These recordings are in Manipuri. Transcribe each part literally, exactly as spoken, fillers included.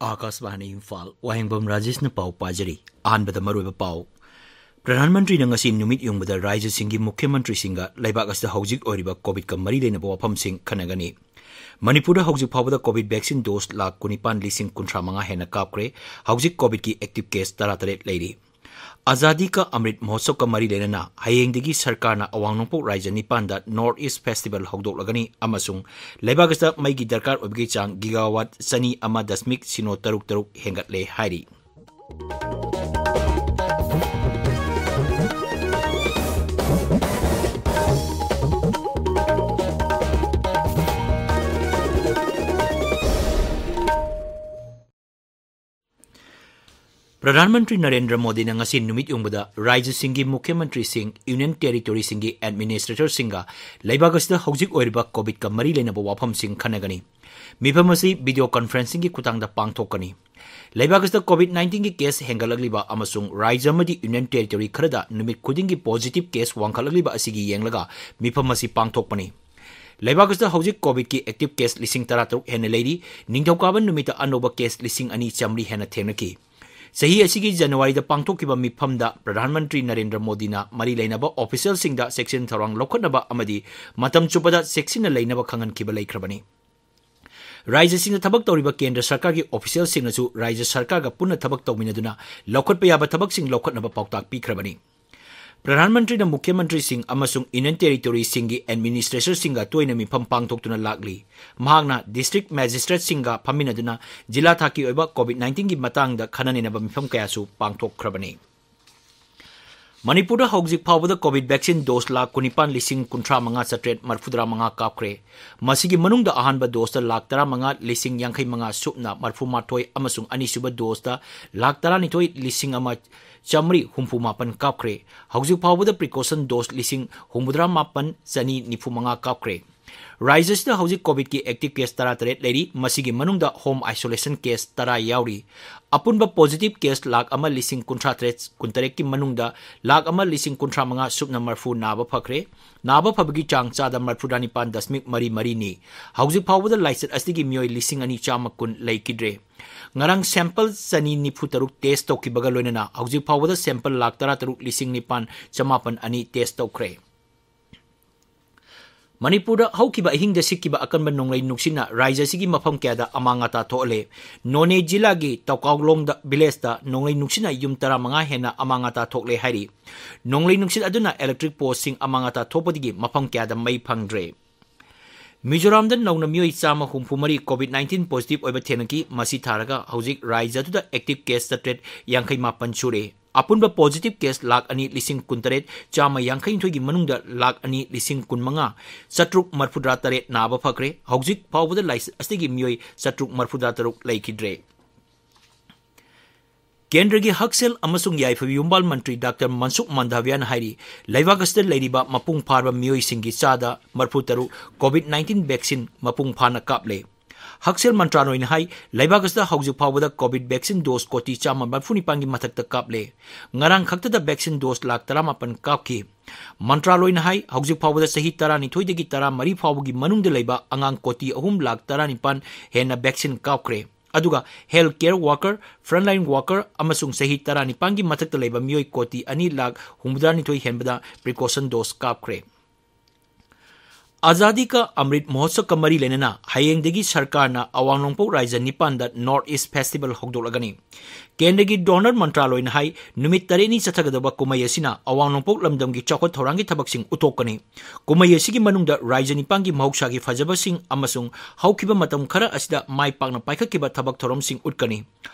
ꯑꯥꯀꯥꯁꯕꯥꯅꯤ ꯏꯝꯐꯥꯜ, ꯋꯥꯍꯦꯡꯕꯝ ꯔꯥꯖꯦꯁꯅ ꯄꯥꯎ ꯄꯥꯖꯔꯤ꯫ ꯑꯍꯥꯟꯕꯗ ꯃꯔꯨꯑꯣꯏꯕ ꯄꯥꯎ꯫ ꯄ꯭ꯔꯙꯥꯟ ꯃꯟꯇ꯭ꯔꯤꯅ ꯉꯁꯤ ꯅꯨꯃꯤꯠ ꯌꯨꯡꯕꯗ ꯔꯥꯖ꯭ꯌꯁꯤꯡꯒꯤ ꯃꯨꯈ꯭ꯌ ꯃꯟꯇ꯭ꯔꯤꯁꯤꯡꯒ ꯂꯩꯕꯥꯛ ꯑꯁꯤꯗ ꯍꯧꯖꯤꯛ ꯑꯣꯏꯔꯤꯕ ꯀꯣꯚꯤꯗꯀ ꯃꯔꯤ ꯂꯩꯅꯕ ꯋꯥꯐꯝꯁꯤꯡ ꯈꯟꯅꯒꯅꯤ꯫ ꯃꯅꯤꯄꯨꯔꯗ ꯍꯧꯖꯤꯛ ꯐꯥꯎꯕꯗ ꯀꯣꯚꯤꯗ ꯚꯦꯛꯁꯤꯟ ꯗꯣꯁ ꯂꯥꯈ ꯀꯨꯟꯅꯤꯄꯥꯟ ꯂꯤꯁꯤꯡ ꯀꯨꯟꯊ꯭ꯔꯥ ꯃꯉꯥ ꯍꯦꯟꯅ ꯀꯥꯞꯈ꯭ꯔꯦ꯫ ꯍꯧꯖꯤꯛ ꯀꯣꯚꯤꯗꯀꯤ ꯑꯦꯛꯇꯤꯚ ꯀꯦꯁ ꯇꯔꯥꯇꯔꯦꯠ ꯂꯩꯔꯤ꯫ ꯑꯖꯥꯗꯤ ꯀꯥ ꯑꯃ꯭ꯔꯤꯠ ꯃꯍꯣꯠꯁꯕꯀ ꯃꯔꯤ ꯂꯩꯅꯅ ꯍꯌꯦꯡꯗꯒꯤ ꯁꯔꯀꯥꯔꯅ ꯑꯋꯥꯡ ꯅꯣꯡꯄꯣꯛ ꯔꯥꯖ꯭ꯌ ꯅꯤꯄꯥꯟꯗ ꯅꯣꯔꯊ ꯏꯁ꯭ꯠ ꯐꯦꯁꯇꯤꯚꯦꯜ ꯍꯧꯗꯣꯛꯂꯒꯅꯤ ꯑꯃꯁꯨꯡ ꯂꯩꯕꯥꯛ ꯑꯁꯤꯗ ꯃꯩꯒꯤ ꯗꯔꯀꯥꯔ ꯑꯣꯏꯕꯒꯤ ꯆꯥꯡ ꯒꯤꯒꯥꯋꯥꯠ ꯆꯅꯤ ꯑꯃ ꯗꯁꯃꯤꯛ ꯁꯤꯅꯣ ꯇꯔꯨꯛ ꯇꯔꯨꯛ ꯍꯦꯟꯒꯠꯂꯦ ꯍꯥꯏꯔꯤ꯫ ꯄ꯭ꯔꯙꯥꯟ ꯃꯟꯇ꯭ꯔꯤ ꯅꯔꯦꯟꯗ꯭ꯔ ꯃꯣꯗꯤꯅ ꯉꯁꯤ ꯅꯨꯃꯤꯠ ꯌꯨꯡꯕꯗ ꯔꯥꯖ꯭ꯌꯁꯤꯡꯒꯤ ꯃꯨꯈ꯭ꯌ ꯃꯟꯇ꯭ꯔꯤꯁꯤꯡ, ꯌꯨꯅꯤꯌꯟ ꯇꯦꯔꯤꯇꯣꯔꯤꯁꯤꯡꯒꯤ ꯑꯦꯗꯃꯤꯅꯤꯁꯇ꯭ꯔꯦꯇꯔꯁꯤꯡꯒ ꯂꯩꯕꯥꯛ ꯑꯁꯤꯗ ꯍꯧꯖꯤꯛ ꯑꯣꯏꯔꯤꯕ ꯀꯣꯚꯤꯗꯀ ꯃꯔꯤ ꯂꯩꯅꯕ ꯋꯥꯐꯝꯁꯤꯡ ꯈꯟꯅꯒꯅꯤ꯫ ꯃꯤꯐꯝ ꯑꯁꯤ ꯚꯤꯗꯤꯑꯣ ꯀꯟꯐꯔꯦꯟꯁꯤꯡꯒꯤ ꯈꯨꯠꯊꯥꯡꯗ ꯄꯥꯡꯊꯣꯛꯀꯅꯤ꯫ ꯂꯩꯕꯥꯛ ꯑꯁꯤꯗ ꯀꯣꯚꯤꯗ ꯅꯥꯏꯟꯇꯤꯟꯒꯤ ꯀꯦꯁ ꯍꯦꯟꯒꯠꯂꯛꯂꯤꯕ ꯑꯃꯁꯨꯡ ꯔꯥꯖ꯭ꯌ ꯑꯃꯗꯤ ꯌꯨꯅꯤꯌꯟ ꯇꯦꯔꯤꯇꯣꯔꯤ ꯈꯔꯗ ꯅꯨꯃꯤꯠ ꯈꯨꯗꯤꯡꯒꯤ ꯄꯣꯖꯤꯇꯤꯚ ꯀꯦꯁ ꯋꯥꯡꯈꯠꯂꯛꯂꯤꯕ ꯑꯁꯤꯒꯤ ꯌꯦꯡꯂꯒ ꯃꯤꯐꯝ ꯑꯁꯤ ꯄꯥꯡꯊꯣꯛꯄꯅꯤ꯫ ꯂꯩꯕꯥꯛ ꯑꯁꯤꯗ ꯍꯧꯖꯤꯛ ꯀꯣꯚꯤꯗꯀꯤ ꯑꯦꯛꯇꯤꯚ ꯀꯦꯁ ꯂꯤꯁꯤꯡ ꯇꯔꯥꯇꯔꯨꯛ ꯍꯦꯟꯅ ꯂꯩꯔꯤ꯫ ꯅꯤꯡꯊꯧꯀꯥꯕ ꯅꯨꯃꯤꯠꯇ ꯑꯅꯧꯕ ꯀꯦꯁ ꯂꯤꯁꯤꯡ ꯑꯅꯤ ꯆꯥꯃꯔꯤ ꯍꯦꯟꯅ ꯊꯦꯡꯅꯈꯤ꯫ ꯆꯍꯤ ꯑꯁꯤꯒꯤ ꯖꯅꯋꯥꯔꯤꯗ ꯄꯥꯡꯊꯣꯛꯈꯤꯕ ꯃꯤꯐꯝꯗ ꯄ꯭ꯔꯙꯥꯟ ꯃꯟꯇ꯭ꯔꯤ ꯅꯔꯦꯟꯗ꯭ꯔ ꯃꯣꯗꯤꯅ ꯃꯔꯤ ꯂꯩꯅꯕ ꯑꯣꯐꯤꯁꯤꯌꯦꯜꯁꯤꯡꯗ ꯆꯦꯛꯁꯤꯟ ꯊꯧꯔꯥꯡ ꯂꯧꯈꯠꯅꯕ ꯑꯃꯗꯤ ꯃꯇꯝ ꯆꯨꯞꯄꯗ ꯆꯦꯛꯁꯤꯟꯅ ꯂꯩꯅꯕ ꯈꯪꯍꯟꯈꯤꯕ ꯂꯩꯈ꯭ꯔꯕꯅꯤ꯫ ꯔꯥꯖ꯭ꯌꯁꯤꯡꯗ ꯊꯕꯛ ꯇꯧꯔꯤꯕ ꯀꯦꯟꯗ꯭ꯔ ꯁꯔꯀꯥꯔꯒꯤ ꯑꯣꯐꯤꯁꯤꯌꯦꯜꯁꯤꯡꯅꯁꯨ ꯔꯥꯖ꯭ꯌ ꯁꯔꯀꯥꯔꯒ ꯄꯨꯟꯅ ꯊꯕꯛ ꯇꯧꯃꯤꯟꯅꯗꯨꯅ ꯂꯧꯈꯠꯄ ꯌꯥꯕ ꯊꯕꯛꯁꯤꯡ ꯂꯧꯈꯠꯅꯕ ꯄꯥꯎꯇꯥꯛ ꯄꯤꯈ꯭ꯔꯕꯅꯤ꯫ ꯄ꯭ꯔꯙꯥꯟ ꯃꯟꯇ꯭ꯔꯤꯅ ꯃꯨꯈ꯭ꯌ ꯃꯟꯇ꯭ꯔꯤꯁꯤꯡ ꯑꯃꯁꯨꯡ ꯌꯨꯅꯤꯌꯟ ꯇꯦꯔꯤꯇꯣꯔꯤꯁꯤꯡꯒꯤ ꯑꯦꯗꯃꯤꯅꯤꯁꯇ꯭ꯔꯦꯇꯔꯁꯤꯡꯒ ꯇꯣꯏꯅ ꯃꯤꯐꯝ ꯄꯥꯡꯊꯣꯛꯇꯨꯅ ꯂꯥꯛꯂꯤ꯫ ꯃꯍꯥꯛꯅ ꯗꯤꯁꯇ꯭ꯔꯤꯛ ꯃꯦꯖꯤꯁꯇ꯭ꯔꯦꯠꯁꯤꯡꯒ ꯐꯝꯃꯤꯟꯅꯗꯨꯅ ꯖꯤꯂꯥ ꯊꯥꯛꯀꯤ ꯑꯣꯏꯕ ꯀꯣꯚꯤꯗ ꯅꯥꯏꯟꯇꯤꯟꯒꯤ ꯃꯇꯥꯡꯗ ꯈꯟꯅ ꯅꯩꯅꯕ ꯃꯤꯐꯝ ꯀꯌꯥꯁꯨ ꯄꯥꯡꯊꯣꯛꯈ꯭ꯔꯕꯅꯤ꯫ ꯃꯅꯤꯄꯨꯔꯗ ꯍꯧꯖꯤꯛ ꯐꯥꯎꯕꯗ ꯀꯣꯚꯤꯗ ꯚꯦꯛꯁꯤꯟ ꯗꯣꯁ ꯂꯥꯈ ꯀꯨꯟꯅꯤꯄꯥꯟ ꯂꯤꯁꯤꯡ ꯀꯨꯟꯊ꯭ꯔꯥ ꯃꯉꯥ ꯆꯥꯇ꯭ꯔꯦꯠ ꯃꯔꯤꯐꯨꯇꯔꯥ ꯃꯉꯥ ꯀꯥꯞꯈ꯭ꯔꯦ꯫ ꯃꯁꯤꯒꯤ ꯃꯅꯨꯡꯗ ꯑꯍꯥꯟꯕ ꯗꯣꯁꯇ ꯂꯥꯈ ꯇꯔꯥꯃꯉꯥ ꯂꯤꯁꯤꯡ ꯌꯥꯡꯈꯩ ꯃꯉꯥ ꯁꯨꯞꯅ ꯃꯔꯤꯐꯨ ꯃꯥꯊꯣꯏ ꯑꯃꯁꯨꯡ ꯑꯅꯤꯁꯨꯕ ꯗꯣꯁꯇ ꯂꯥꯈ ꯇꯔꯥꯅꯤꯊꯣꯏ ꯂꯤꯁꯤꯡ ꯑꯃ ꯆꯥꯃꯔꯤ ꯍꯨꯝꯐꯨ ꯃꯥꯄꯟ ꯀꯥꯞꯈ꯭ꯔꯦ꯫ ꯍꯧꯖꯤꯛ ꯐꯥꯎꯕꯗ ꯄ꯭ꯔꯤꯀꯣꯁꯟ ꯗꯣꯁ ꯂꯤꯁꯤꯡ ꯍꯨꯝꯐꯨꯇꯔꯥ ꯃꯥꯄꯟ ꯆꯅꯤ ꯅꯤꯐꯨ ꯃꯉꯥ ꯀꯥꯞꯈ꯭ꯔꯦ꯫ ꯔꯥꯖ꯭ꯌ ꯑꯁꯤꯗ ꯍꯧꯖꯤꯛ COVID-ꯀꯤ active case ꯇꯔꯥꯇꯔꯦꯠ ꯂꯩꯔꯤ꯫ ꯃꯁꯤꯒꯤ ꯃꯅꯨꯡꯗ home isolation case ꯇꯔꯥ ꯌꯥꯎꯔꯤ꯫ ꯑꯄꯨꯟꯕ positive case ꯂꯥꯈ ꯑꯃ ꯂꯤꯁꯤꯡ ꯀꯨꯟꯊ꯭ꯔꯥ ꯇꯔꯦꯠ, ꯀꯨꯟꯇꯔꯦꯠꯀꯤ ꯃꯅꯨꯡꯗ ꯂꯥꯈ ꯑꯃ ꯂꯤꯁꯤꯡ ꯀꯨꯟꯊ꯭ꯔꯥ ꯃꯉꯥ ꯁꯨꯞꯅ ꯃꯔꯤꯐꯨ ꯅꯥꯕ ꯐꯈ꯭ꯔꯦ꯫ ꯅꯥꯕ ꯐꯕꯒꯤ ꯆꯥꯡ ꯆꯥꯗ ꯃꯔꯤꯐꯨꯇꯔꯥ ꯅꯤꯄꯥꯟ ꯗꯁꯃꯤꯛ ꯃꯔꯤ ꯃꯔꯤꯅꯤ꯫ ꯍꯧꯖꯤꯛ ꯐꯥꯎꯕꯗ ꯂꯥꯏꯆꯠ ꯑꯁꯤꯗꯒꯤ ꯃꯤꯑꯣꯏ ꯂꯤꯁꯤꯡ ꯑꯅꯤ ꯆꯥꯝꯃ ꯀꯨꯟ ꯂꯩꯈꯤꯗ꯭ꯔꯦ꯫ ꯉꯔꯥꯡ sample ꯆꯅꯤ ꯅꯤꯐꯨ ꯇꯔꯨꯛ test ꯇꯧꯈꯤꯕꯒ ꯂꯣꯏꯅꯅ ꯍꯧꯖꯤꯛ ꯐꯥꯎꯕꯗ sample ꯂꯥꯈ ꯇꯔꯥ ꯇꯔꯨꯛ ꯂꯤꯁꯤꯡ ꯅꯤꯄꯥꯟ ꯆꯃꯥꯄꯟ ꯑꯅꯤ test ꯇꯧꯈ꯭ꯔꯦ꯫ ꯃꯅꯤꯄꯨꯔꯗ ꯍꯧꯈꯤꯕ ꯑꯍꯤꯡꯗ ꯁꯤꯠꯈꯤꯕ ꯑꯀꯟꯕ ꯅꯣꯡꯂꯩ ꯅꯨꯡꯁꯤꯠꯅ ꯔꯥꯖ꯭ꯌ ꯑꯁꯤꯒꯤ ꯃꯐꯝ ꯀꯌꯥꯗ ꯑꯃꯥꯡ ꯑꯇꯥ ꯊꯣꯛꯍꯜꯂꯦ꯫ ꯅꯣꯅꯦ ꯖꯤꯂꯥꯒꯤ ꯇꯧꯀꯥꯎꯂꯣꯡꯗ village ꯇ ꯅꯣꯡꯂꯩ ꯅꯨꯡꯁꯤꯠꯅ ꯌꯨꯝ ꯇꯔꯥꯃꯉꯥ ꯍꯦꯟꯅ ꯑꯃꯥꯡ ꯑꯇꯥ ꯊꯣꯛꯂꯦ ꯍꯥꯏꯔꯤ꯫ ꯅꯣꯡꯂꯩ ꯅꯨꯡꯁꯤꯠ ꯑꯗꯨꯅ electric post ꯁꯤꯡ ꯑꯃꯥꯡ ꯑꯇꯥ ꯊꯣꯛꯄꯗꯒꯤ ꯃꯐꯝ ꯀꯌꯥꯗ ꯃꯩ ꯐꯪꯗ꯭ꯔꯦ꯫ ꯃꯤꯖꯣꯔꯥꯝꯗ ꯅꯧꯅ ꯃꯤꯑꯣꯏ ꯆꯥꯝꯃ ꯍꯨꯝꯐꯨ ꯃꯔꯤ COVID nineteen positive ꯑꯣꯏꯕ ꯊꯦꯡꯅꯈꯤ꯫ ꯃꯁꯤ ꯊꯥꯔꯒ ꯍꯧꯖꯤꯛ ꯔꯥꯖ꯭ꯌ ꯑꯗꯨꯗ active case ꯆꯥꯇ꯭ꯔꯦꯠ ꯌꯥꯡꯈꯩ ꯃꯥꯄꯟ ꯁꯨꯔꯦ꯫ ꯑꯄꯨꯟꯕ positive case ꯂꯥꯈ ꯑꯅꯤ ꯂꯤꯁꯤꯡ ꯀꯨꯟꯇꯔꯦꯠ ꯆꯥꯝꯃ ꯌꯥꯡꯈꯩꯅꯤꯊꯣꯏꯒꯤ ꯃꯅꯨꯡꯗ ꯂꯥꯈ ꯑꯅꯤ ꯂꯤꯁꯤꯡ ꯀꯨꯟꯃꯉꯥ ꯆꯥꯇ꯭ꯔꯨꯛ ꯃꯔꯤꯐꯨꯇꯔꯥ ꯇꯔꯦꯠ ꯅꯥꯕ ꯐꯈ꯭ꯔꯦ꯫ ꯍꯧꯖꯤꯛ ꯐꯥꯎꯕꯗ ꯂꯥꯏꯆꯠ ꯑꯁꯤꯗꯒꯤ ꯃꯤꯑꯣꯏ ꯆꯥꯇ꯭ꯔꯨꯛ ꯃꯔꯤꯐꯨꯇꯔꯥ ꯇꯔꯨꯛ ꯂꯩꯈꯤꯗ꯭ꯔꯦ꯫ ꯀꯦꯟꯗ꯭ꯔꯒꯤ ꯍꯛꯁꯦꯜ ꯑꯃꯁꯨꯡ ꯌꯥꯏꯐꯕ ꯌꯨꯝꯕꯥꯜ ꯃꯟꯇ꯭ꯔꯤ ꯗꯥꯛꯇꯔ ꯃꯟꯁꯨꯈ ꯃꯟꯗꯥꯚꯤꯌꯥꯅ ꯍꯥꯏꯔꯤ, ꯂꯩꯕꯥꯛ ꯑꯁꯤꯗ ꯂꯩꯔꯤꯕ ꯃꯄꯨꯡ ꯐꯥꯔꯕ ꯃꯤꯑꯣꯏꯁꯤꯡꯒꯤ ꯆꯥꯗ ꯃꯔꯤꯐꯨꯇꯔꯨꯛ COVID nineteen vaccine ꯃꯄꯨꯡ ꯐꯥꯅ ꯀꯥꯞꯂꯦ꯫ ꯍꯛꯁꯦꯜ ꯃꯟꯇ꯭ꯔꯥꯂꯣꯏꯅ ꯍꯥꯏ, ꯂꯩꯕꯥꯛ ꯑꯁꯤꯗ ꯍꯧꯖꯤꯛ ꯐꯥꯎꯕꯗ COVID vaccine dose ꯀꯣꯇꯤ ꯆꯥꯝꯃ ꯃꯔꯤꯐꯨ ꯅꯤꯄꯥꯟꯒꯤ ꯃꯊꯛꯇ ꯀꯥꯞꯂꯦ꯫ ꯉꯔꯥꯡ ꯈꯛꯇꯗ vaccine dose ꯂꯥꯈ ꯇꯔꯥꯃꯥꯄꯟ ꯀꯥꯞꯈꯤ꯫ ꯃꯟꯇ꯭ꯔꯥꯂꯣꯏꯅ ꯍꯥꯏ, ꯍꯧꯖꯤꯛ ꯐꯥꯎꯕꯗ ꯆꯍꯤ ꯇꯔꯥꯅꯤꯊꯣꯏꯗꯒꯤ ꯇꯔꯥꯃꯔꯤ ꯐꯥꯎꯕꯒꯤ ꯃꯅꯨꯡꯗ ꯂꯩꯕ ꯑꯉꯥꯡ ꯀꯣꯇꯤ ꯑꯍꯨꯝ ꯂꯥꯈ ꯇꯔꯥꯅꯤꯄꯥꯟ ꯍꯦꯟꯅ vaccine ꯀꯥꯞꯈ꯭ꯔꯦ꯫ ꯑꯗꯨꯒ health care worker, frontline worker ꯑꯃꯁꯨꯡ ꯆꯍꯤ ꯇꯔꯥꯅꯤꯄꯥꯟꯒꯤ ꯃꯊꯛꯇ ꯂꯩꯕ ꯃꯤꯑꯣꯏ ꯀꯣꯇꯤ ꯑꯅꯤ ꯂꯥꯈ ꯍꯨꯝꯐꯨꯇꯔꯥꯅꯤꯊꯣꯏ ꯍꯦꯟꯕꯗ precaution dose ꯀꯥꯞꯈ꯭ꯔꯦ꯫ ꯑꯖꯥꯗꯤ ꯀꯥ ꯑꯃ꯭ꯔꯤꯠ ꯃꯍꯣꯠꯁꯕꯀ ꯃꯔꯤ ꯂꯩꯅꯅ ꯍꯌꯦꯡꯗꯒꯤ ꯁꯔꯀꯥꯔꯅ ꯑꯋꯥꯡ ꯅꯣꯡꯄꯣꯛ ꯔꯥꯖ꯭ꯌ ꯅꯤꯄꯥꯟꯗ North East Festival ꯍꯧꯗꯣꯛꯂꯒꯅꯤ꯫ ꯀꯦꯟꯗ꯭ꯔꯒꯤ ꯗꯣꯅꯔ ꯃꯟꯇ꯭ꯔꯥꯂꯣꯏꯅ ꯍꯥꯏ, ꯅꯨꯃꯤꯠ ꯇꯔꯦꯠꯅꯤ ꯆꯠꯊꯒꯗꯕ ꯀꯨꯝꯍꯩ ꯑꯁꯤꯅ ꯑꯋꯥꯡ ꯅꯣꯡꯄꯣꯛ ꯂꯝꯗꯝꯒꯤ ꯆꯥꯎꯈꯠ ꯊꯧꯔꯥꯡꯒꯤ ꯊꯕꯛꯁꯤꯡ ꯎꯠꯊꯣꯛꯀꯅꯤ꯫ ꯀꯨꯝꯍꯩ ꯑꯁꯤꯒꯤ ꯃꯅꯨꯡꯗ ꯔꯥꯖ꯭ꯌ ꯅꯤꯄꯥꯟꯒꯤ ꯃꯍꯧꯁꯥꯒꯤ ꯐꯖꯕꯁꯤꯡ ꯑꯃꯁꯨꯡ ꯍꯧꯈꯤꯕ ꯃꯇꯝ ꯈꯔ ꯑꯁꯤꯗ ꯃꯥꯏ ꯄꯥꯛꯅ ꯄꯥꯏꯈꯠꯈꯤꯕ ꯊꯕꯛ ꯊꯧꯔꯝꯁꯤꯡ ꯎꯠꯀꯅꯤ꯫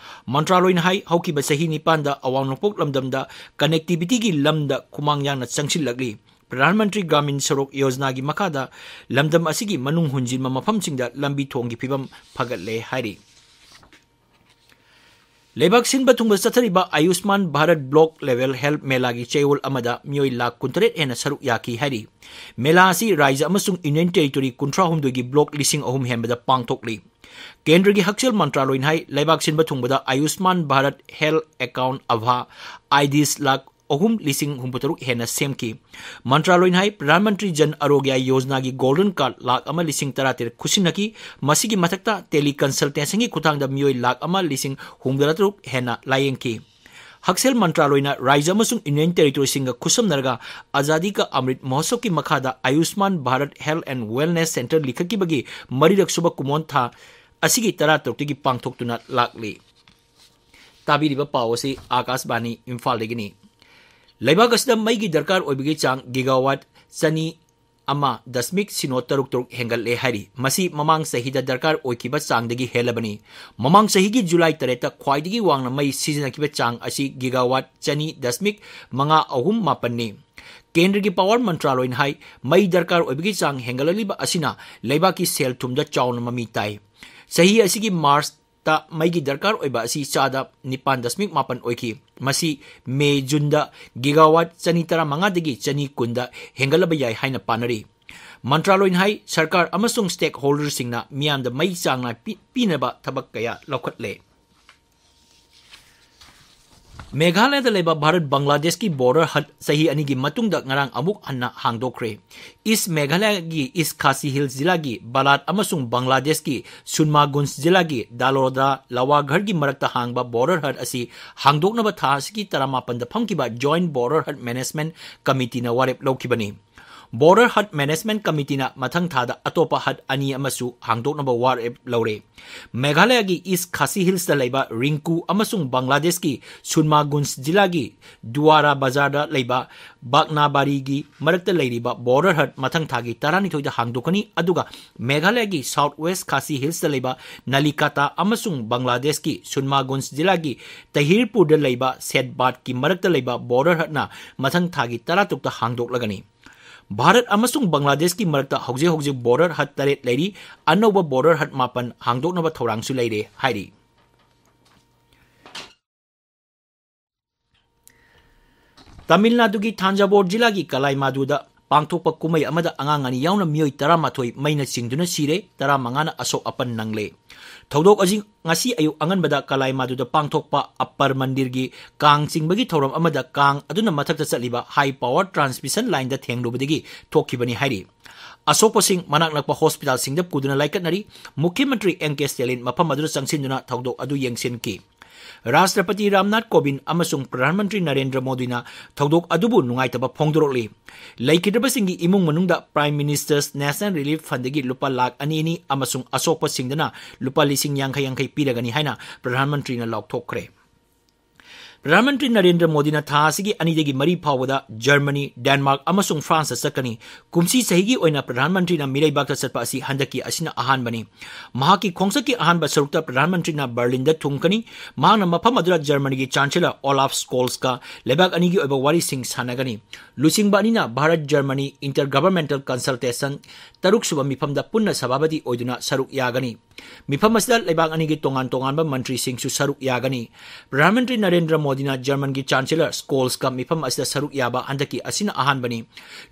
ꯃꯟꯇ꯭ꯔꯥꯂꯣꯏꯅ ꯍꯥꯏ, ꯍꯧꯈꯤꯕ ꯆꯍꯤ ꯅꯤꯄꯥꯟꯗ ꯑꯋꯥꯡ ꯅꯣꯡꯄꯣꯛ ꯂꯝꯗꯝꯗ connectivity ꯒꯤ ꯂꯝꯗ ꯈꯨꯃꯥꯡ ꯌꯥꯡꯅ ꯆꯪꯁꯤꯜꯂꯛꯂꯤ꯫ ꯄ꯭ꯔꯙꯥꯟ ꯃꯟꯇ꯭ꯔꯤ ꯒ꯭ꯔꯥꯃꯤꯟ ꯁꯣꯔꯣꯛ ꯌꯣꯖꯅꯥꯒꯤ ꯃꯈꯥꯗ ꯂꯝꯗꯝ ꯑꯁꯤꯒꯤ ꯃꯅꯨꯡ ꯍꯨꯟꯖꯤꯟꯕ ꯃꯐꯝꯁꯤꯡꯗ ꯂꯝꯕꯤ ꯊꯣꯡꯒꯤ ꯐꯤꯕꯝ ꯐꯒꯠꯂꯦ ꯍꯥꯏꯔꯤ꯫ ꯂꯩꯕꯥꯛ ꯁꯤꯟꯕ ꯊꯨꯡꯕ ꯆꯠꯊꯔꯤꯕ ꯑꯌꯨꯁꯃꯥꯟ ꯚꯥꯔꯠ ꯕ꯭ꯂꯣꯛ ꯂꯦꯚꯦꯜ ꯍꯦꯜꯊ ꯃꯦꯂꯥꯒꯤ ꯆꯌꯣꯜ ꯑꯃꯗ ꯃꯤꯑꯣꯏ ꯂꯥꯈ ꯀꯨꯟꯇꯔꯦꯠ ꯍꯦꯟꯅ ꯁꯔꯨꯛ ꯌꯥꯈꯤ ꯍꯥꯏꯔꯤ꯫ ꯃꯦꯂꯥ ꯑꯁꯤ ꯔꯥꯖ꯭ꯌ ꯑꯃꯁꯨꯡ ꯌꯨꯅꯤꯌꯟ ꯇꯦꯔꯤꯇꯣꯔꯤ ꯀꯨꯟꯊ꯭ꯔꯥꯍꯨꯝꯗꯣꯏꯒꯤ ꯕ꯭ꯂꯣꯛ ꯂꯤꯁꯤꯡ ꯑꯍꯨꯝ ꯍꯦꯟꯕꯗ ꯄꯥꯡꯊꯣꯛꯂꯤ꯫ ꯀꯦꯟꯗ꯭ꯔꯒꯤ ꯍꯛꯁꯦꯜ ꯃꯟꯇ꯭ꯔꯥꯂꯣꯏꯅ ꯍꯥꯏ, ꯂꯩꯕꯥꯛ ꯁꯤꯟꯕ ꯊꯨꯡꯕꯗ ꯑꯌꯨꯁꯃꯥꯟ ꯚꯥꯔꯠ ꯍꯦꯜꯊ ꯑꯦꯀꯥꯎꯟꯠ ꯑꯚꯥ ꯑꯥꯏꯗꯤꯁ ꯂꯥꯈ ꯑꯍꯨꯝ ꯂꯤꯁꯤꯡ ꯍꯨꯝꯐꯨꯇꯔꯨꯛ ꯍꯦꯟꯅ ꯁꯦꯝꯈꯤ꯫ ꯃꯟꯇ꯭ꯔꯥꯂꯣꯏꯅ ꯍꯥꯏ, ꯄ꯭ꯔꯙꯥꯟ ꯃꯟꯇ꯭ꯔꯤ ꯖꯟ ꯑꯔꯣꯒ꯭ꯌ ꯌꯣꯖꯅꯥꯒꯤ ꯒꯣꯜꯗꯟ ꯀꯥꯔꯗ ꯂꯥꯈ ꯑꯃ ꯂꯤꯁꯤꯡ ꯇꯔꯥꯇꯔꯦꯠ ꯈꯨꯠꯁꯤꯟꯅꯈꯤ꯫ ꯃꯁꯤꯒꯤ ꯃꯊꯛꯇ ꯇꯦꯂꯤ ꯀꯟꯁꯜꯇꯦꯁꯟꯒꯤ ꯈꯨꯠꯊꯥꯡꯗ ꯃꯤꯑꯣꯏ ꯂꯥꯈ ꯑꯃ ꯂꯤꯁꯤꯡ ꯍꯨꯝꯐꯨꯇꯔꯨꯛ ꯍꯦꯟꯅ ꯂꯥꯌꯦꯡꯈꯤ꯫ ꯍꯛꯁꯦꯜ ꯃꯟꯇ꯭ꯔꯥꯂꯣꯏꯅ ꯔꯥꯖ꯭ꯌ ꯑꯃꯁꯨꯡ ꯌꯨꯅꯤꯌꯟ ꯇꯦꯔꯤꯇꯣꯔꯤꯁꯤꯡꯒ ꯈꯨꯠꯁꯝꯅꯔꯒ ꯑꯖꯥꯗꯤ ꯀꯥ ꯑꯃ꯭ꯔꯤꯠ ꯃꯍꯣꯠꯁꯕꯀꯤ ꯃꯈꯥꯗ Ayushman Bharat health and wellness centre ꯂꯤꯡꯈꯠꯈꯤꯕꯒꯤ ꯃꯔꯤꯔꯛ ꯁꯨꯕ ꯀꯨꯝꯑꯣꯟ ꯊꯥ ꯑꯁꯤꯒꯤ ꯇꯔꯥꯇꯔꯨꯛꯇꯒꯤ ꯄꯥꯡꯊꯣꯛꯇꯨꯅ ꯂꯥꯛꯂꯤ꯫ ꯇꯥꯕꯤꯔꯤꯕ ꯄꯥꯎ ꯑꯁꯤ ꯑꯥꯀꯥꯁꯕꯥꯅꯤ ꯏꯝꯐꯥꯜꯗꯒꯤꯅꯤ꯫ ꯂꯩꯕꯥꯛ ꯑꯁꯤꯗ ꯃꯩꯒꯤ ꯗꯔꯀꯥꯔ ꯑꯣꯏꯕꯒꯤ ꯆꯥꯡ ꯒꯤꯒꯥꯋꯥꯠ ꯆꯅꯤ ꯑꯃ ꯗꯁꯃꯤꯛ ꯁꯤꯅꯣ ꯇꯔꯨꯛ ꯇꯔꯨꯛ ꯍꯦꯟꯒꯠꯂꯦ ꯍꯥꯏꯔꯤ꯫ ꯃꯁꯤ ꯃꯃꯥꯡ ꯆꯍꯤꯗ ꯗꯔꯀꯥꯔ ꯑꯣꯏꯈꯤꯕ ꯆꯥꯡꯗꯒꯤ ꯍꯦꯜꯂꯕꯅꯤ꯫ ꯃꯃꯥꯡ ꯆꯍꯤꯒꯤ ꯖꯨꯂꯥꯏ ꯇꯔꯦꯠꯇ ꯈ꯭ꯋꯥꯏꯗꯒꯤ ꯋꯥꯡꯅ ꯃꯩ ꯁꯤꯖꯤꯟꯅꯈꯤꯕ ꯆꯥꯡ ꯑꯁꯤ ꯒꯤꯒꯥꯋꯥꯠ ꯆꯅꯤ ꯗꯁꯃꯤꯛ ꯃꯉꯥ ꯑꯍꯨꯝ ꯃꯥꯄꯟꯅꯤ꯫ ꯀꯦꯟꯗ꯭ꯔꯒꯤ ꯄꯥꯋꯔ ꯃꯟꯇ꯭ꯔꯥꯂꯣꯏꯅ ꯍꯥꯏ, ꯃꯩ ꯗꯔꯀꯥꯔ ꯑꯣꯏꯕꯒꯤ ꯆꯥꯡ ꯍꯦꯟꯒꯠꯂꯛꯂꯤꯕ ꯑꯁꯤꯅ ꯂꯩꯕꯥꯛꯀꯤ ꯁꯦꯜ ꯊꯨꯝꯗ ꯆꯥꯎꯅ ꯃꯃꯤ ꯇꯥꯏ꯫ ꯆꯍꯤ ꯑꯁꯤꯒꯤ ꯃꯥꯔꯆ ꯇ ꯃꯩꯒꯤ ꯗꯔꯀꯥꯔ ꯑꯣꯏꯕ ꯑꯁꯤ ꯆꯥꯗ ꯅꯤꯄꯥꯟ ꯗꯁꯃꯤꯛ ꯃꯥꯄꯟ ꯑꯣꯏꯈꯤ꯫ ꯃꯁꯤ ꯃꯦ, ꯖꯨꯟꯗ ꯒꯤꯒꯥꯋꯥꯠ ꯆꯅꯤ ꯇꯔꯥꯃꯉꯥꯗꯒꯤ ꯆꯅꯤ ꯀꯨꯟꯗ ꯍꯦꯟꯒꯠꯂꯕ ꯌꯥꯏ ꯍꯥꯏꯅ ꯄꯥꯅꯔꯤ꯫ ꯃꯟꯇ꯭ꯔꯥꯂꯣꯏꯅ ꯍꯥꯏ, ꯁꯔꯀꯥꯔ ꯑꯃꯁꯨꯡ ꯁ꯭ꯇꯦꯛꯍꯣꯜꯗꯔꯁꯤꯡꯅ ꯃꯤꯌꯥꯝꯗ ꯃꯩ ꯆꯥꯡ ꯅꯥꯏ ꯄꯤ-, ꯄꯤꯅꯕ ꯊꯕꯛ ꯀꯌꯥ ꯂꯧꯈꯠꯂꯦ꯫ ꯃꯦꯘꯥꯂꯌꯗ ꯂꯩꯕ ꯚꯥꯔꯠ ꯕꯪꯒ꯭ꯂꯥꯗꯦꯁꯀꯤ ꯕꯣꯔꯗꯔ ꯍꯠ ꯆꯍꯤ ꯑꯅꯤꯒꯤ ꯃꯇꯨꯡꯗ ꯉꯔꯥꯡ ꯑꯃꯨꯛ ꯍꯟꯅ ꯍꯥꯡꯗꯣꯛꯈ꯭ꯔꯦ꯫ ꯏꯁ ꯃꯦꯘꯥꯂꯌꯒꯤ ꯏꯁ ꯈꯥꯁꯤ ꯍꯤꯜꯁ ꯖꯤꯂꯥꯒꯤ ꯕꯥꯂꯥꯠ ꯑꯃꯁꯨꯡ ꯕꯪꯒ꯭ꯂꯥꯗꯦꯁꯀꯤ ꯁꯨꯟꯃꯥꯒꯨꯟꯖ ꯖꯤꯂꯥꯒꯤ ꯗꯥꯂꯣꯗꯥ ꯂꯋꯥꯒꯔꯒꯤ ꯃꯔꯛꯇ ꯍꯥꯡꯕ ꯕꯣꯔꯗꯔ ꯍꯠ ꯑꯁꯤ ꯍꯥꯡꯗꯣꯛꯅꯕ ꯊꯥ ꯑꯁꯤꯒꯤ ꯇꯔꯥꯃꯥꯄꯟꯗ ꯐꯝꯈꯤꯕ ꯖꯣꯏꯟꯠ ꯕꯣꯔꯗꯔ ꯍꯠ ꯃꯦꯅꯦꯖꯃꯦꯟꯠ ꯀꯃꯤꯇꯤꯅ ꯋꯥꯔꯦꯞ ꯂꯧꯈꯤꯕꯅꯤ꯫ ꯕꯣꯔꯗꯔ ꯍꯠ ꯃꯦꯅꯦꯖꯃꯦꯟꯠ ꯀꯃꯤꯇꯤꯅ ꯃꯊꯪ ꯊꯥꯗ ꯑꯇꯣꯞꯄ ꯍꯠ ꯑꯅꯤ ꯑꯃꯁꯨ ꯍꯥꯡꯗꯣꯛꯅꯕ ꯋꯥꯔꯦꯞ ꯂꯧꯔꯦ꯫ ꯃꯦꯘꯥꯂꯌꯒꯤ ꯏꯁ ꯈꯥꯁꯤ ꯍꯤꯜꯁꯇ ꯂꯩꯕ ꯔꯤꯡꯀꯨ ꯑꯃꯁꯨꯡ ꯕꯪꯒ꯭ꯂꯥꯗꯦꯁꯀꯤ ꯁꯨꯟꯃꯥꯒꯨꯟꯖ ꯖꯤꯂꯥꯒꯤ ꯗꯨꯋꯥꯔꯥ ꯕꯖꯥꯔꯗ ꯂꯩꯕ ꯕꯥꯛꯅꯥꯕꯥꯔꯤꯒꯤ ꯃꯔꯛꯇ ꯂꯩꯔꯤꯕ ꯕꯣꯔꯗꯔ ꯍꯠ ꯃꯊꯪ ꯊꯥꯒꯤ ꯇꯔꯥꯅꯤꯊꯣꯏꯗ ꯍꯥꯡꯗꯣꯛꯀꯅꯤ, ꯑꯗꯨꯒ ꯃꯦꯘꯥꯂꯌꯒꯤ ꯁꯥꯎꯊ ꯋꯦꯁ ꯈꯥꯁꯤ ꯍꯤꯜꯁꯇ ꯂꯩꯕ ꯅꯥꯂꯤꯀꯥꯇꯥ ꯑꯃꯁꯨꯡ ꯕꯪꯒ꯭ꯂꯥꯗꯦꯁꯀꯤ ꯁꯨꯟꯃꯥꯒꯨꯟꯖ ꯖꯤꯂꯥꯒꯤ ꯇꯍꯤꯔꯄꯨꯔꯗ ꯂꯩꯕ ꯁꯦꯠꯕꯥꯠꯀꯤ ꯃꯔꯛꯇ ꯂꯩꯕ ꯕꯣꯔꯗꯔ ꯍꯠꯅ ꯃꯊꯪ ꯊꯥꯒꯤ ꯇꯔꯥꯇꯔꯨꯛꯇ ꯍꯥꯡꯗꯣꯛꯂꯒꯅꯤ꯫ ꯚꯥꯔꯠ ꯑꯃꯁꯨꯡ ꯕꯪꯒ꯭ꯂꯥꯗꯦꯁꯀꯤ ꯃꯔꯛꯇ ꯍꯧꯖꯤꯛ ꯍꯧꯖꯤꯛ ꯕꯣꯔꯗꯔ ꯍꯠ ꯇꯔꯦꯠ ꯂꯩꯔꯤ꯫ ꯑꯅꯧꯕ ꯕꯣꯔꯗꯔ ꯍꯠ ꯃꯥꯄꯟ ꯍꯥꯡꯗꯣꯛꯅꯕ ꯊꯧꯔꯥꯡꯁꯨ ꯂꯩꯔꯦ ꯍꯥꯏꯔꯤ꯫ ꯇꯥꯃꯤꯜ ꯅꯥꯗꯨꯒꯤ ꯊꯥꯟꯖꯥꯚꯣꯔ ꯖꯤꯂꯥꯒꯤ ꯀꯂꯥꯏꯃꯥꯗꯨꯗ ꯄꯥꯡꯊꯣꯛꯄ ꯀꯨꯝꯍꯩ ꯑꯃꯗ ꯑꯉꯥꯡ ꯑꯅꯤ ꯌꯥꯎꯅ ꯃꯤꯑꯣꯏ ꯇꯔꯥꯃꯥꯊꯣꯏ ꯃꯩꯅ ꯆꯤꯡꯗꯨꯅ ꯁꯤꯔꯦ, ꯇꯔꯥꯃꯉꯥꯅ ꯑꯁꯣꯛ ꯑꯄꯟ ꯅꯪꯂꯦ꯫ ꯊꯧꯗꯣꯛ ꯑꯁꯤ ꯉꯁꯤ ꯑꯌꯨꯛ ꯑꯉꯟꯕꯗ ꯀꯂꯥꯏꯃꯥꯗꯨꯗ ꯄꯥꯡꯊꯣꯛꯄ ꯑꯞꯄꯔ ꯃꯟꯗꯤꯔꯒꯤ ꯀꯥꯡ ꯆꯤꯡꯕꯒꯤ ꯊꯧꯔꯝ ꯑꯃꯗ ꯀꯥꯡ ꯑꯗꯨꯅ ꯃꯊꯛꯇ ꯆꯠꯂꯤꯕ ꯍꯥꯏ ꯄꯥꯋꯔ ꯇ꯭ꯔꯥꯟꯁꯃꯤꯁꯟ ꯂꯥꯏꯟꯗ ꯊꯦꯡꯂꯨꯕꯗꯒꯤ ꯊꯣꯛꯈꯤꯕꯅꯤ ꯍꯥꯏꯔꯤ꯫ ꯑꯁꯣꯛꯄꯁꯤꯡ ꯃꯅꯥꯛ ꯅꯛꯄ ꯍꯣꯁꯄꯤꯇꯥꯜꯁꯤꯡꯗ ꯄꯨꯗꯨꯅ ꯂꯥꯏꯀꯠꯅꯔꯤ꯫ ꯃꯨꯈ꯭ꯌ ꯃꯟꯇ꯭ꯔꯤ ꯑꯦꯟ ꯀꯦ ꯁ꯭ꯇꯦꯂꯤꯟ ꯃꯐꯝ ꯑꯗꯨꯗ ꯆꯪꯁꯤꯟꯗꯨꯅ ꯊꯧꯗꯣꯛ ꯑꯗꯨ ꯌꯦꯡꯁꯤꯟꯈꯤ꯫ ꯔꯥꯁꯇ꯭ꯔꯄꯇꯤ ꯔꯥꯝꯅꯥꯊ ꯀꯣꯕꯤꯟꯗ ꯑꯃꯁꯨꯡ ꯄ꯭ꯔꯙꯥꯟ ꯃꯟꯇ꯭ꯔꯤ ꯅꯔꯦꯟꯗ꯭ꯔ ꯃꯣꯗꯤꯅ ꯊꯧꯗꯣꯛ ꯑꯗꯨꯕꯨ ꯅꯨꯡꯉꯥꯏꯇꯕ ꯐꯣꯡꯗꯣꯔꯛꯂꯤ꯫ ꯂꯩꯈꯤꯗ꯭ꯔꯕꯁꯤꯡꯒꯤ ꯏꯃꯨꯡ ꯃꯅꯨꯡꯗ Prime Minister's National Relief Fundꯗꯒꯤ ꯂꯨꯄꯥ ꯂꯥꯈ ꯑꯅꯤ ꯑꯅꯤ ꯑꯃꯁꯨꯡ ꯑꯁꯣꯛꯄꯁꯤꯡꯗꯅ ꯂꯨꯄꯥ ꯂꯤꯁꯤꯡ ꯌꯥꯡꯈꯩ ꯌꯥꯡꯈꯩ ꯄꯤꯔꯒꯅꯤ ꯍꯥꯏꯅ ꯄ꯭ꯔꯙꯥꯟ ꯃꯟꯇ꯭ꯔꯤꯅ ꯂꯥꯎꯊꯣꯛꯈ꯭ꯔꯦ꯫ ꯄ꯭ꯔꯙꯥꯟ ꯃꯟꯇ꯭ꯔꯤ ꯅꯔꯦꯟꯗ꯭ꯔ ꯃꯣꯗꯤꯅ ꯊꯥ ꯑꯁꯤꯒꯤ ꯑꯅꯤꯗꯒꯤ ꯃꯔꯤ ꯐꯥꯎꯕꯗ ꯖꯔꯃꯅꯤ, ꯗꯦꯟꯃꯥꯔꯛ ꯑꯃꯁꯨꯡ ꯐ꯭ꯔꯥꯟꯁꯇ ꯆꯠꯀꯅꯤ꯫ ꯀꯨꯝꯁꯤ ꯆꯍꯤꯒꯤ ꯑꯣꯏꯅ ꯄ꯭ꯔꯙꯥꯟ ꯃꯟꯇ꯭ꯔꯤꯅ ꯃꯤꯔꯩꯕꯥꯛꯇ ꯆꯠꯄ ꯑꯁꯤ ꯍꯟꯗꯛꯀꯤ ꯑꯁꯤꯅ ꯑꯍꯥꯟꯕꯅꯤ꯫ ꯃꯍꯥꯛꯀꯤ ꯈꯣꯡꯆꯠꯀꯤ ꯑꯍꯥꯟꯕ ꯁꯔꯨꯛꯇ ꯄ꯭ꯔꯙꯥꯟ ꯃꯟꯇ꯭ꯔꯤꯅ ꯕꯔꯂꯤꯟꯗ ꯊꯨꯡꯒꯅꯤ꯫ ꯃꯍꯥꯛꯅ ꯃꯐꯝ ꯑꯗꯨꯗ ꯖꯔꯃꯅꯤꯒꯤ ꯆꯥꯟꯁꯦꯂꯔ ꯑꯣꯂꯥꯐ ꯁ꯭ꯀꯣꯜꯁꯀ ꯂꯩꯕꯥꯛ ꯑꯅꯤꯒꯤ ꯑꯣꯏꯕ ꯋꯥꯔꯤꯁꯤꯡ ꯁꯥꯟꯅꯒꯅꯤ꯫ ꯂꯨꯆꯤꯡꯕ ꯑꯅꯤꯅ ꯚꯥꯔꯠ ꯖꯔꯃꯅꯤ Intergovernmental Consultation ꯇꯔꯨꯛꯁꯨꯕ ꯃꯤꯐꯝꯗ ꯄꯨꯟꯅ ꯁꯚꯥꯄꯇꯤ ꯑꯣꯏꯗꯨꯅ ꯁꯔꯨꯛ ꯌꯥꯒꯅꯤ꯫ ꯃꯤꯐꯝ ꯑꯁꯤꯗ ꯂꯩꯕꯥꯛ ꯑꯅꯤꯒꯤ ꯇꯣꯉꯥꯟ ꯇꯣꯉꯥꯟꯕ ꯃꯟꯇ꯭ꯔꯤꯁꯤꯡꯁꯨ ꯁꯔꯨꯛ ꯌꯥꯒꯅꯤ꯫ ꯄ꯭ꯔꯙꯥꯟ ꯃꯟꯇ꯭ꯔꯤ ꯅꯔꯦꯟꯗ꯭ꯔ ꯃꯣꯗꯤꯅ ꯖꯔꯃꯟꯒꯤ ꯆꯥꯟꯁꯦꯂꯔ ꯁ꯭ꯀꯣꯜꯁꯀ ꯃꯤꯐꯝ ꯑꯁꯤꯗ ꯁꯔꯨꯛ ꯌꯥꯕ ꯍꯟꯗꯛꯀꯤ ꯑꯁꯤꯅ ꯑꯍꯥꯟꯕꯅꯤ꯫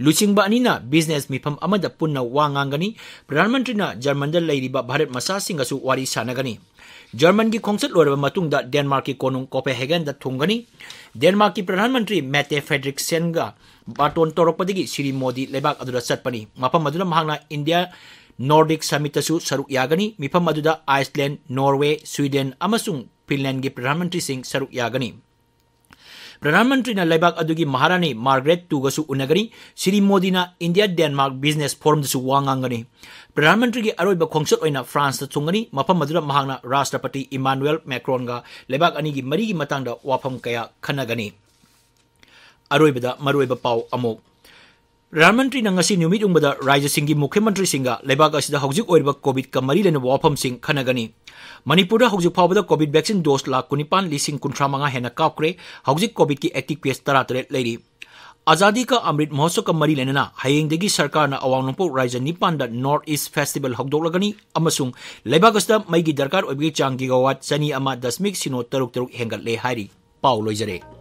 ꯂꯨꯆꯤꯡꯕ ꯑꯅꯤꯅ ꯕꯤꯖꯤꯅꯦꯁ ꯃꯤꯐꯝ ꯑꯃꯗ ꯄꯨꯟꯅ ꯋꯥ ꯉꯥꯡꯒꯅꯤ꯫ ꯄ꯭ꯔꯙꯥꯟ ꯃꯟꯇ꯭ꯔꯤꯅ ꯖꯔꯃꯟꯗ ꯂꯩꯔꯤꯕ ꯚꯥꯔꯠ ꯃꯆꯥꯁꯤꯡꯒꯁꯨ ꯋꯥꯔꯤ ꯁꯥꯟꯅꯒꯅꯤ꯫ ꯖꯔꯃꯟꯒꯤ ꯈꯣꯡꯆꯠ ꯂꯣꯏꯔꯕ ꯃꯇꯨꯡꯗ ꯗꯦꯟꯃꯥꯔꯛꯀꯤ ꯀꯣꯅꯨꯡ ꯀꯣꯄꯦꯍꯦꯒꯦꯟꯗ ꯊꯨꯡꯒꯅꯤ꯫ ꯗꯦꯟꯃꯥꯔꯛꯀꯤ ꯄ꯭ꯔꯙꯥꯟ ꯃꯟꯇ꯭ꯔꯤ ꯃꯦꯇꯦ ꯐ꯭ꯔꯦꯗꯔꯤꯛꯁꯦꯟꯒ ꯕꯥꯇꯣꯟ ꯇꯧꯔꯛꯄꯗꯒꯤ ꯁ꯭ꯔꯤ ꯃꯣꯗꯤ ꯂꯩꯕꯥꯛ ꯑꯗꯨꯗ ꯆꯠꯄꯅꯤ꯫ ꯃꯐꯝ ꯑꯗꯨꯗ ꯃꯍꯥꯛꯅ ꯏꯟꯗꯤꯌꯥ ꯅꯣꯔꯗꯤꯛ ꯁꯃꯤꯠꯇꯁꯨ ꯁꯔꯨꯛ ꯌꯥꯒꯅꯤ꯫ ꯃꯤꯐꯝ ꯑꯗꯨꯗ ꯑꯥꯏꯁꯂꯦꯟ, ꯅꯣꯔꯋꯦ, ꯁ꯭ꯋꯤꯗꯦꯟ ꯑꯃꯁꯨꯡ ꯐꯤꯟꯂꯦꯟꯒꯤ ꯄ꯭ꯔꯙꯥꯟ ꯃꯟꯇ꯭ꯔꯤꯁꯤꯡ ꯁꯔꯨꯛ ꯌꯥꯒꯅꯤ꯫ ꯄ꯭ꯔꯙꯥꯟ ꯃꯟꯇ꯭ꯔꯤꯅ ꯂꯩꯕꯥꯛ ꯑꯗꯨꯒꯤ ꯃꯍꯥꯔꯥꯅꯤ ꯃꯥꯔꯒꯔꯦꯠ ꯇꯨꯒꯁꯨ ꯎꯅꯒꯅꯤ꯫ ꯁ꯭ꯔꯤ ꯃꯣꯗꯤꯅ ꯏꯟꯗꯤꯌꯥ ꯗꯦꯟꯃꯥꯔꯛ ꯕꯤꯖꯤꯅꯦꯁ ꯐꯣꯔꯝꯗꯁꯨ ꯋꯥ ꯉꯥꯡꯒꯅꯤ꯫ ꯄ꯭ꯔꯙꯥꯟ ꯃꯟꯇ꯭ꯔꯤꯒꯤ ꯑꯔꯣꯏꯕ ꯈꯣꯡꯆꯠ ꯑꯣꯏꯅ ꯐ꯭ꯔꯥꯟꯁꯇ ꯊꯨꯡꯒꯅꯤ꯫ ꯃꯐꯝ ꯑꯗꯨꯗ ꯃꯍꯥꯛꯅ ꯔꯥꯁꯇ꯭ꯔꯄꯇꯤ ꯏꯃꯥꯅꯨꯑꯦꯜ ꯃꯦꯀ꯭ꯔꯣꯟꯒ ꯂꯩꯕꯥꯛ ꯑꯅꯤꯒꯤ ꯃꯔꯤꯒꯤ ꯃꯇꯥꯡꯗ ꯋꯥꯐꯝ ꯀꯌꯥ ꯈꯟꯅꯒꯅꯤ꯫ ꯑꯔꯣꯏꯕꯗ ꯃꯔꯨꯑꯣꯏꯕ ꯄꯥꯎ ꯑꯃꯨꯛ꯫ ꯄ꯭ꯔꯙꯥꯟ ꯃꯟꯇ꯭ꯔꯤꯅ ꯉꯁꯤ ꯅꯨꯃꯤꯠ ꯌꯨꯡꯕꯗ ꯔꯥꯖ꯭ꯌꯁꯤꯡꯒꯤ ꯃꯨꯈ꯭ꯌ ꯃꯟꯇ꯭ꯔꯤꯁꯤꯡꯒ ꯂꯩꯕꯥꯛ ꯑꯁꯤꯗ ꯍꯧꯖꯤꯛ ꯑꯣꯏꯔꯤꯕ ꯀꯣꯚꯤꯗꯀ ꯃꯔꯤ ꯂꯩꯅꯕ ꯋꯥꯐꯝꯁꯤꯡ ꯈꯟꯅꯒꯅꯤ꯫ ꯃꯅꯤꯄꯨꯔꯗ ꯍꯧꯖꯤꯛ ꯐꯥꯎꯕꯗ ꯀꯣꯚꯤꯗ ꯚꯦꯛꯁꯤꯟ ꯗꯣꯁ ꯂꯥꯈ ꯀꯨꯟꯅꯤꯄꯥꯟ ꯂꯤꯁꯤꯡ ꯀꯨꯟꯊ꯭ꯔꯥ ꯃꯉꯥ ꯍꯦꯟꯅ ꯀꯥꯞꯈ꯭ꯔꯦ꯫ ꯍꯧꯖꯤꯛ ꯀꯣꯚꯤꯗꯀꯤ ꯑꯦꯛꯇꯤꯚ ꯀꯦꯁ ꯇꯔꯥ ꯇꯔꯦꯠ ꯂꯩꯔꯤ꯫ ꯑꯖꯥꯗꯤ ꯀꯥ ꯑꯃ꯭ꯔꯤꯠ ꯃꯍꯣꯠꯁꯕꯀ ꯃꯔꯤ ꯂꯩꯅꯅ ꯍꯌꯦꯡꯗꯒꯤ ꯁꯔꯀꯥꯔꯅ ꯑꯋꯥꯡ ꯅꯣꯡꯄꯣꯛ ꯔꯥꯖ꯭ꯌ ꯅꯤꯄꯥꯟꯗ ꯅꯣꯔꯠ ꯏꯁ ꯐꯦꯁꯇꯤꯚꯦꯜ ꯍꯧꯗꯣꯛꯂꯒꯅꯤ ꯑꯃꯁꯨꯡ ꯂꯩꯕꯥꯛ ꯑꯁꯤꯗ ꯃꯩꯒꯤ ꯗꯔꯀꯥꯔ ꯑꯣꯏꯕꯒꯤ ꯆꯥꯡ ꯒꯤꯒꯥꯋꯥꯠ ꯆꯅꯤ ꯑꯃ ꯗꯁꯃꯤꯛ ꯁꯤꯅꯣ ꯇꯔꯨꯛ ꯇꯔꯨꯛ ꯍꯦꯟꯒꯠꯂꯦ ꯍꯥꯏꯔꯤ꯫ ꯄꯥꯎ ꯂꯣꯏꯖꯔꯦ꯫